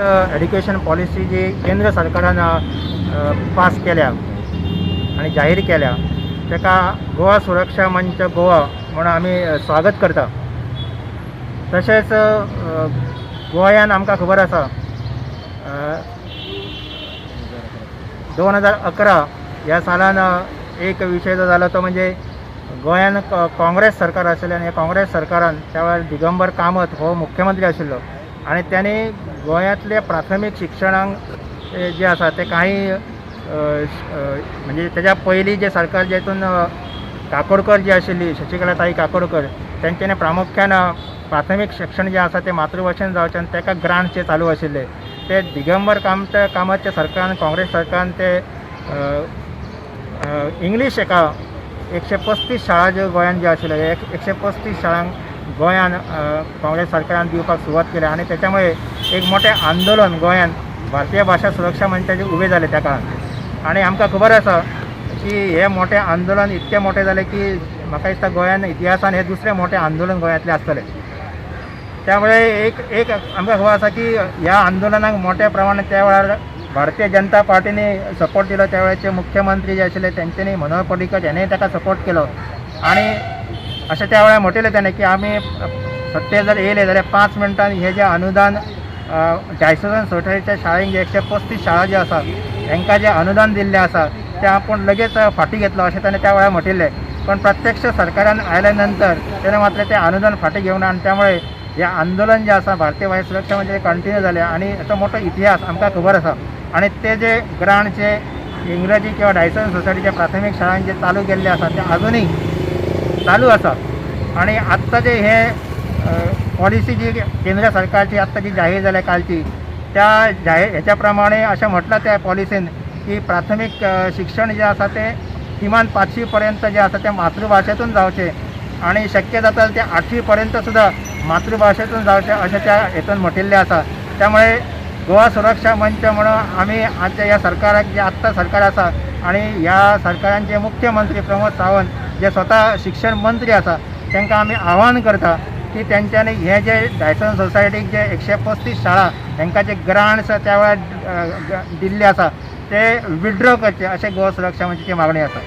Education policy जी केंद्र सरकारान पास केल्या आनी जाहीर केल्या ताका गोवा सुरक्षा मंच गोवा म्हूण आमी स्वागत करता. तशेंच गोंयान आमकां खबर आसा 2011 ह्या सालान एक विशय जो जालो तो म्हणजे गोंयान काँग्रेस सरकार आशिल्लें आनी काँग्रेस सरकारान त्या वेळार दिगंबर कामत हो मुख्यमंत्री आशिल्लो आनी तांणी गोंयांतले प्राथमीक शिक्षणाक जे आसा ते कांय म्हणजे तेज्या पयलीं जे सरकार जेतून काकोडकर जी आशिल्ली, शशिकला ताई काकोडकर, तेंच्यांनी प्रामुख्यान प्राथमीक शिक्षण जें आसा तें मातृभाशेन जावचें आनी ताका ग्रांट जे चालू आशिल्ले ते दिगंबर कामतच्या सरकारान, काँग्रेस सरकारान ते इंग्लीश एका 135 शाळा ज्यो गोंयान ज्यो आशिल्ल्यो, 135 शाळांक गोंयान काँग्रेस सरकारान दिवपाक सुरवात केल्या आनी तेच्यामुळे एक मोठें आंदोलन गोंयान भारतीय भाशा सुरक्षा मंचाचें उबें जालें त्या काळान. आनी आमकां खबर आसा की हें मोठें आंदोलन इतकें मोठें जालें की म्हाका दिसता गोंयान इतिहासान हें दुसरें मोठें आंदोलन गोंयांतलें आसतलें. त्यामुळे एक एक आमकां खबर आसा की ह्या आंदोलनाक मोठ्या प्रमाणात त्या वेळार भारतीय जनता पार्टीने सपोर्ट दिलो. त्या वेळाचे मुख्यमंत्री जे आशिल्ले तेंच्यांनी, मनोहर पर्रीकर हेणें ताका सपोर्ट केलो आनी अशें त्या वेळार म्हटिल्लें ताणें की आमी सत्तेर जर येयले जाल्यार 5 मिनटान हे जे अनुदान डायसेसन सोसायटीच्या शाळेंक जे 135 शाळा ज्यो आसा हेंकां जें अनुदान दिल्लें आसा तें आपूण लगेच फाटीं घेतलो अशें ताणें त्या वेळार म्हटिल्लें. पण प्रत्यक्ष सरकारान आयल्या नंतर तेणें मात्र तें अनुदान फाटीं घेवना आनी त्यामुळे हें आंदोलन जें आसा भारतीय भाशा सुरक्षा म्हणजे कंटिन्यू जालें आनी हेचो मोठो इतिहास आमकां खबर आसा. आनी ते जे ग्रांट जे इंग्रजी किंवा डायसन सोसायटीच्या प्राथमीक शाळांक जे चालू केल्ले आसा ते आजुनूय चालू आसा. आनी आत्तां जे हे पॉलिसी जी केंद्र सरकारची आत्तां जी जाहीर जाल्या कालची, त्या जाहीर हेच्या प्रमाणे अशें म्हटलां त्या पॉलिसीन की प्राथमीक शिक्षण जें आसा तें किमान 5वी पर्यंत जें आसा तें मातृभाशेंतून जावचें आनी शक्य जाता तें 8वी पर्यंत सुद्दां मातृभाशेंतून जावचें अशें त्या हेतून म्हटिल्लें आसा. त्यामुळे गोवा सुरक्षा मंच म्हणून आमी आमच्या ह्या सरकाराक, जे आत्तां सरकार आसा आनी ह्या सरकारान जे मुख्यमंत्री प्रमोद सावंत जे स्वता शिक्षण मंत्री आसा तांकां आमी आव्हान करता की तेंच्यांनी हे जे डायसन सोसायटीक जे 135 शाळा हेंकां जे ग्रांट्स त्या वेळार दिल्ले आसा ते विड्रॉ करचे अशें गोवा सुरक्षा मंचाची मागणी आसा.